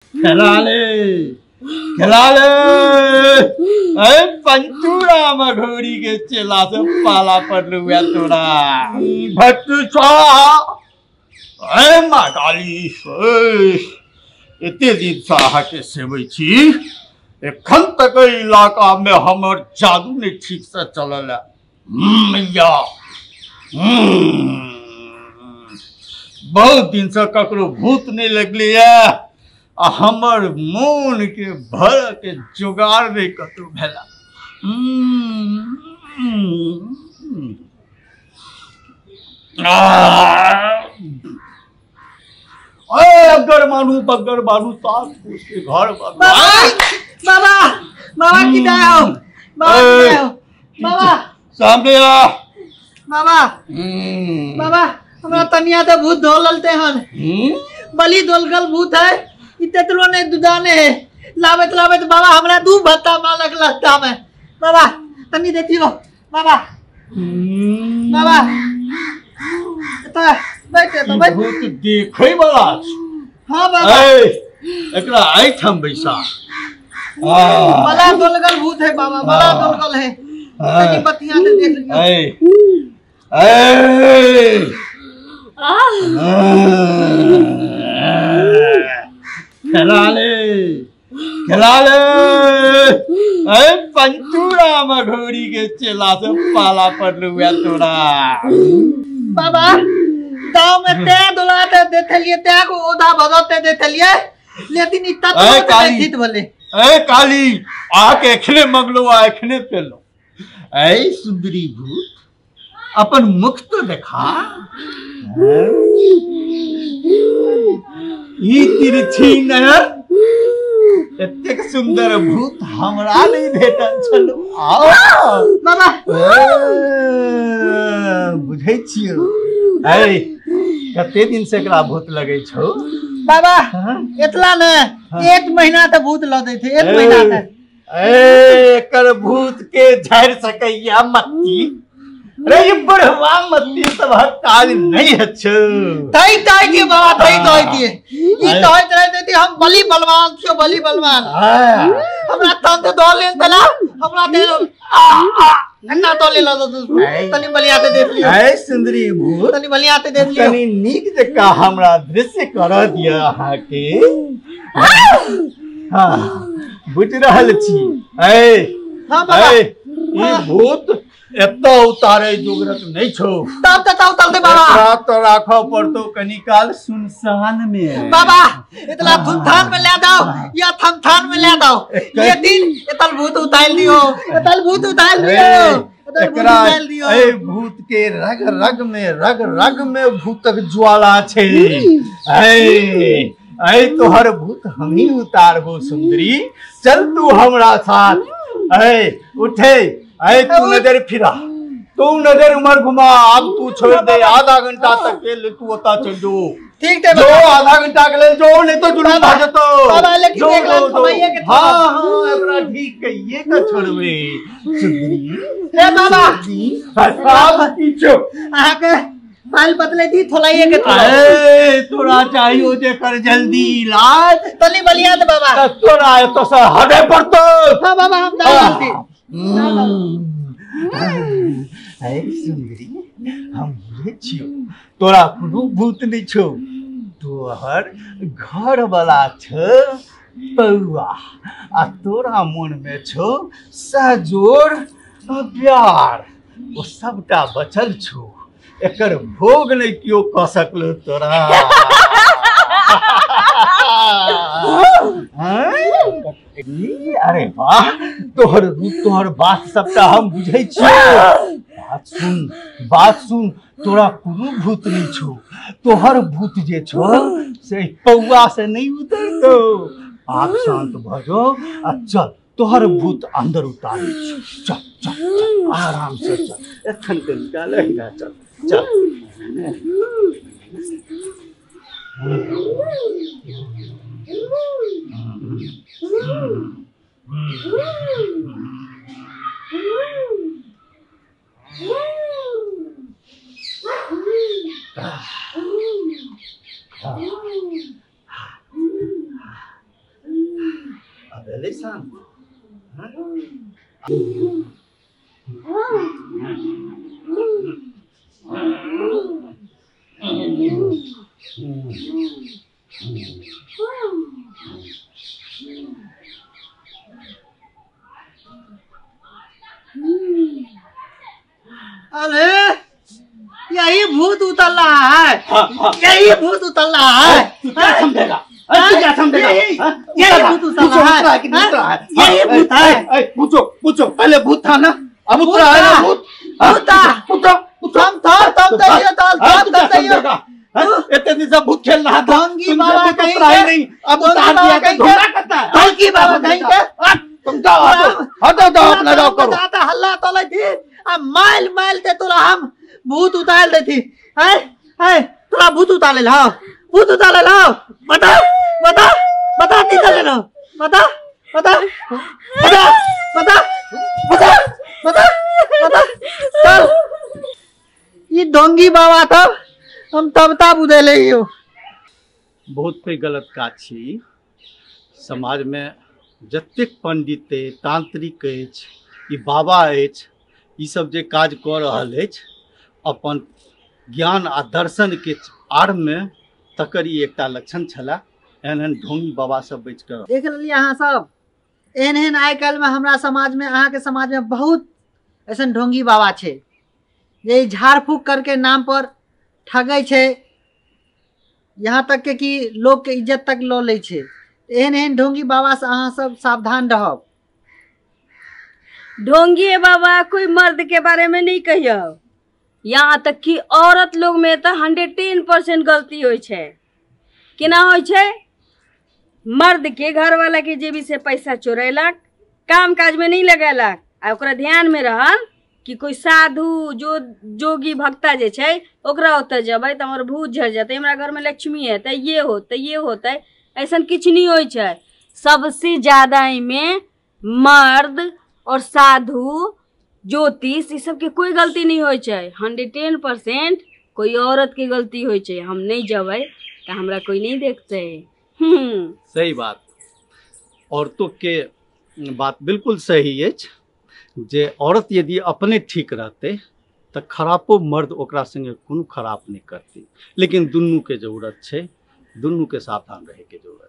खेला ले खेला ले। अरे पंचूरा मघोरी के चेला से पाला पड़लू है तोरा भट्टू। अरे माँ काली, एते दिन से अहाँके सेबै छी, एखन तक एहि इलाका में हमर जादू नहीं ठीक से चलल है। मैया बहुत दिन से ककरो भूत नहीं लगली है आ हमर मोन के भर के जोगाड़ नहीं कतौ भेला। अगर मानू बगर मानू सास पूछ के घर बाबा बाबा बाबा की दया हो बाबा की दया हो बाबा सामने आ बाबा। बाबा हमरा तनिया ते भूत धो ललते हन, बलि दोलगल भूत है इतलो ने दुदाने है लाबत लाबत बाबा हमरा दू भत्ता मालक लत्ता में बाबा तनी देतियो बाबा। बाबा तो बैठे तो बैठ भूत देखे वाला। हां बाबा एकरा आइठम बैसा। बड़ा दोलगल भूत है बाबा, बड़ा दोलगल है, तनी बतिया से देख लियो। ए ए खेला ले खेला ले। अरे पंचूरा मघोरी के चेला से पाला पड़लू है तोरा बाबा। गाँव में ते दुलाते देते लिए ते को ओधा भगवते देते लिए, लेकिन इतना तो नहीं भले। ए काली आके एखने मंगलो आ एखने पेलो। ए सुंदरी भूत अपन मुख तो देखा। ई तिरछी नजर एतेक सुंदर भूत हमरा नहीं भेटल छल। आओ बाबा बुझै छियौ। ए कते दिन से एकरा भूत लगै छौ बाबा? एतला ने एक महीना ते भूत ल दै थे, एक महीना ते। ए एकर भूत के झाड़ सकैया मत्ती रे, ये बढ़वा मत्ती सब काज नहीं अच्छो। तई तई दिए बाबा, तई तई दिए ई तई तई देती हम बलि बलवान छियो, बलि बलवान। हमरा तन ते दो लेन तला हमरा दे आ आ अन्ना तो ले लो तनी बलिया ते देख लियो। ए सुंदरी भूत तनी बलिया ते देख लियो, तनी नीक जका हमरा दृश्य कर दिया अहाँ के। हां बुझ रहल छी। ए हां बाबा ई भूत एतऽ उतारे जोगरत नहीं छौ। तब तब उतार दे बाबा। एकरा तो राखऽ पड़तो कनी काल सुनसान में बाबा। इतना थुनथान में ले दाओ या थमथान में ले दाओ, ये दिन एतल भूत उतार दियो, एतल भूत उतार दियो, एकरा ए भूत के रग रग में रग रग में भूतक ज्वाला छै। ए ए तोहर भूत हम ही उतारबो सुंदरी, चल तू हमरा साथ। ए उठे, अरे तू नजर फिरा, तू नजर उमर घुमा, अब तू छोड़ दे आधा घंटा तक के ले तू ओता चल जो। ठीक है जो आधा घंटा के ले जो, नहीं तो जुलूम भा जतो बाबा। लेकिन एक लाख कमाइए के। हां हां एकरा ठीक कहिए का छोड़बे सुंदरी। ए बाबा साहब पीछो अहाँ के फाइल बदले दी थोलाइए के थोड़ा। ए तोरा चाहियो जे कर जल्दी इलाज तनी बलिया दे बाबा। तोरा एतो से हटे पड़तो। हां बाबा हम दाल दी। अरे सुंदरी हम ये छियो, तोरा कोनो भूत नहीं छौ, तोहर घर वाला छौ पौआ आ तोरा मन में छौ सहजोर प्यार, ओ सबटा बचल छौ, एकर भोग नहीं केओ कऽ सकलो तोरा। अरे वाह तोहर रूप तोहर बात सबटा हम बुझै छियौ। बात सुन बात सुन, तोरा कोनो भूत नहीं छौ, तोहर भूत जे छौ से पौआ से नहीं उतरतो। आप शांत भऽ जो आ चल तोहर भूत अंदर उतारै छी, चल चल चल आराम से चल, एखन के निकाल चल चल। भेलै शांत। अरे यही भूत उतर रहा है। हाँ, हाँ। यही भूत उतर रहा है। तू क्या समझेगा? तू क्या समझेगा? यही भूत उतर रहा है। यही भूत है। पूछो पूछो, पहले भूत था ना, अब उतरा है ना भूत। भूत था। पूछो पूछो। हम था तब तैयो था, तब तैयो। इतने दिन से भूत खेल रहा था, ढोंगी बाबा कहीं नहीं, अब उतार दिया तो ढोंगा करता है। ढोंगी बाबा कहीं के। तुम जाओ, हटो जाओ, अपना जाओ करो। हल्ला तो थी आ माइल माइल ते तोरा हम भूत उतार देती है है तोरा भूत उतार ले लाओ, भूत उतार ले लाओ। बता बता बता नहीं चले लो, बता बता बता बता बता बता बता। चल ये ढोंगी बाबा तब हम तब तब उदे हो। बहुत पे गलत काज छी। समाज में जतेक पंडित अछि, तांत्रिक अछि, ई बाबा अछि, ई सब जे काज कऽ रहल अछि अपन ज्ञान आ दर्शन के आड़ में, तकर ई एकटा लक्षण छला। एहन एहन ढोंगी बाबा सब बचि कऽ देख लेलियै अहाँ सब। एहन एहन आइ काल्हिमे हमरा समाजमे, अहाँके समाजमे बहुत ऐसन ढोंगी बाबा छै जे झाड़ फूक करके नाम पर ठगै छै, यहाँ तक के कि लोकके इज्जत तक लऽ लै छै। एहन एहन ढोंगी बाबा से अहाँ सब सावधान रहब। ढोंगी बाबा कोई मर्द के बारे में नहीं कहियो, यहाँ तक कि औरत लोग में तो 110% गलती होइ छै। केना होइ छै? मर्द के घर वाला के जेबी से पैसा चोरेलक, काम काज में नहीं लगेलक, आ ओकरा ध्यान में रहल कि कोई साधु जो जोगी भक्ता जे छै ओकरा ओतऽ जबै तऽ हमर भूत झड़ जेतै, हमरा घर में लक्ष्मी हेतै, ये होतै ये होतै। ऐसन किछु नहीं होइ छै। सबसे ज्यादा एहिमे मर्द और साधु ज्योतिष ई सबके कोई गलती नहीं होइ छै। 110% कोई औरत के गलती होइ छै। हम नहीं जबै तऽ हमरा कोई नहीं देखतै। सही बात, औरतों के बात बिल्कुल सही अछि जे औरत यदि अपने ठीक रहतै तऽ खरापो मर्द ओकरा संगे कोनो खराप नहीं करतै। लेकिन दुनू के जरूरत छै, दुनू के सावधान रहैके जरूरत।